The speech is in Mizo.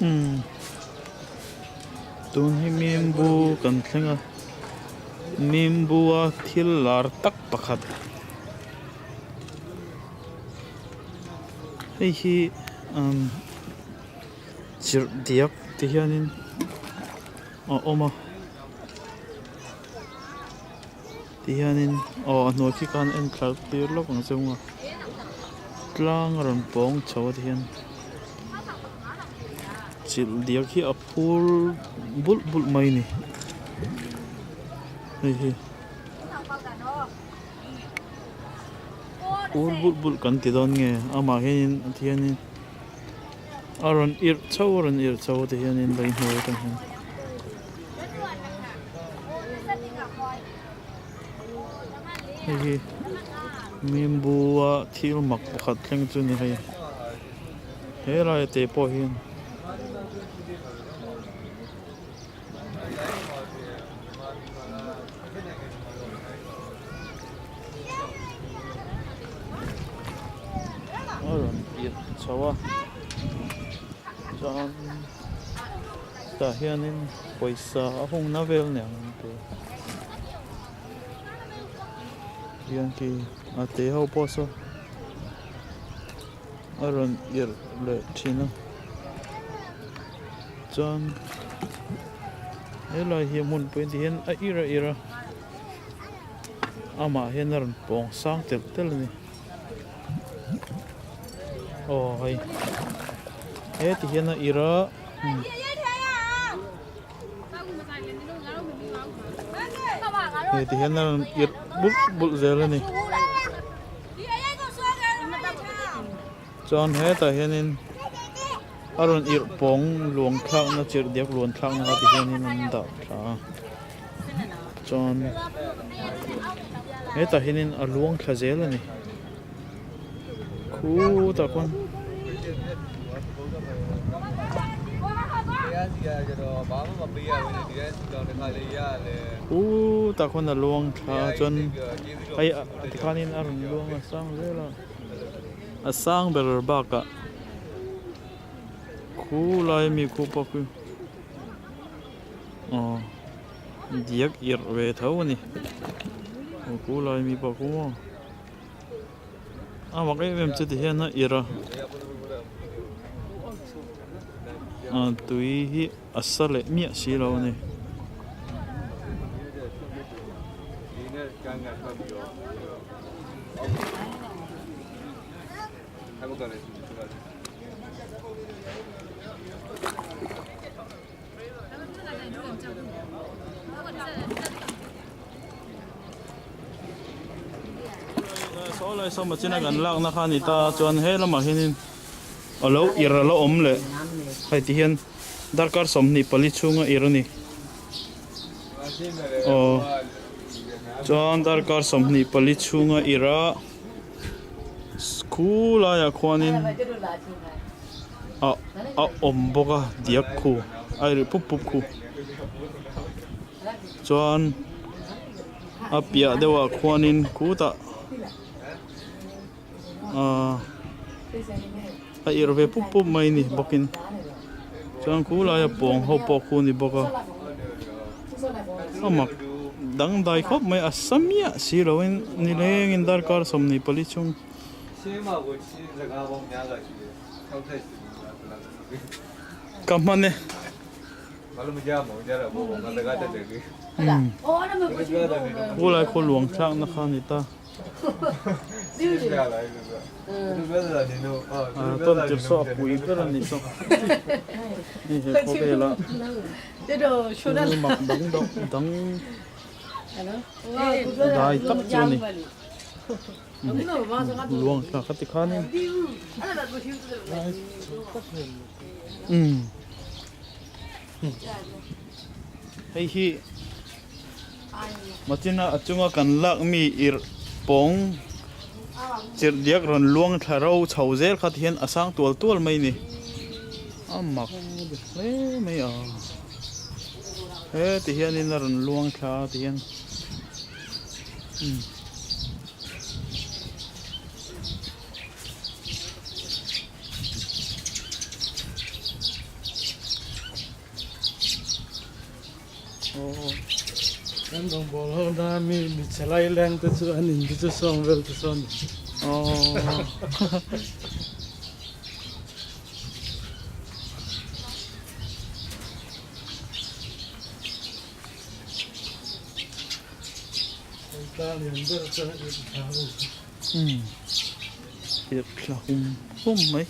Umm tun hi mimbu kan thleng a mimbu a thil lar tak pakhat hei hi umm chirh diak ti hianin a awm a ti hianin aw a hnuai khi khan en thla tir lawk ang che hunga tlang a rawn pawng chho a ti hian chilh diak hi a phur bulh bulh mai a ni hei hi phur bulh bulh kan ti dawn nge amah hianin ti hianin a rawn irh chho a rawn irh chho a ti hianin lei hnuai atang hian. Hei hi nimbu a thil mak pakhat thleng chu ni hei he laia te pawh hian a rawn irh chho a chuan tah hianin pawisa a hungna vel nen an ti hian khi a te ho pawh saw a rawn irh leh thin a chuan helai hi a hmun pawh hi tihian a irh a irh a amah hian a rawn pawng sang telh telh a ni. Aw hei he ti hian a irh a hei ti hian a rawn irh bulh bulh zel a ni chuan hetah hianin a rawn irh pawng luang thlakna chirh diak luan thlakna kha ti hianin an dah thla a chuan hetah hianin a luang thla zel a ni khutah khuan. Khutah khuan a luang thla a chuan hei tikhanin a rawn luang a sang zel a a sang ber bakah khulai ami khu pawh khi aw diak irh ve tho a ni aw khulai ami pawh khu maw a mak em em chu ti hian a irh a ah tui hi a sa leh miah si lo a ni. Saw lai saw machine a kan lakna kha a ni ta chuan he lamah hianin a lo ir a la awm leh hei ti hian darkar 24 chhunga ir a ni aw chuan darkar 24 chhunga ir a khu laiah khuanin ah a awm bawk a diak khu a irh pup pup khu chuan a piah deuh ah khuanin khutah ahh a irh ve pup pup mai a ni bawkin chuan khu laia pawng ho pawh khu a ni bawk a a mak dangdai khawp mai a sa miah si lo in nilengin darkar 24 chhung. Ka hman e. Khulai khaw luang thlakna kha a ni ta. Tawn tir saw a pui ber a ni saw. Hei he khawvela thil mak dang deuh dang dai tak chu a ni. Luang thlak kha ti khanin. Hei hi Machina a chunga kan lak mi irh pawng chirh diak rawn luang thla ro chho zel kha ti hian a sang tual tual mai a ni. A mak hle mai a. He ti hianin a rawn luang thla a ti hian. Kan rawngbawl ho na mi mi chhe lai leng te chu an in te chu sawng vel te sawn ni. Tlang lian ber chuan a irh thla hum. Irh thla hum hum mai.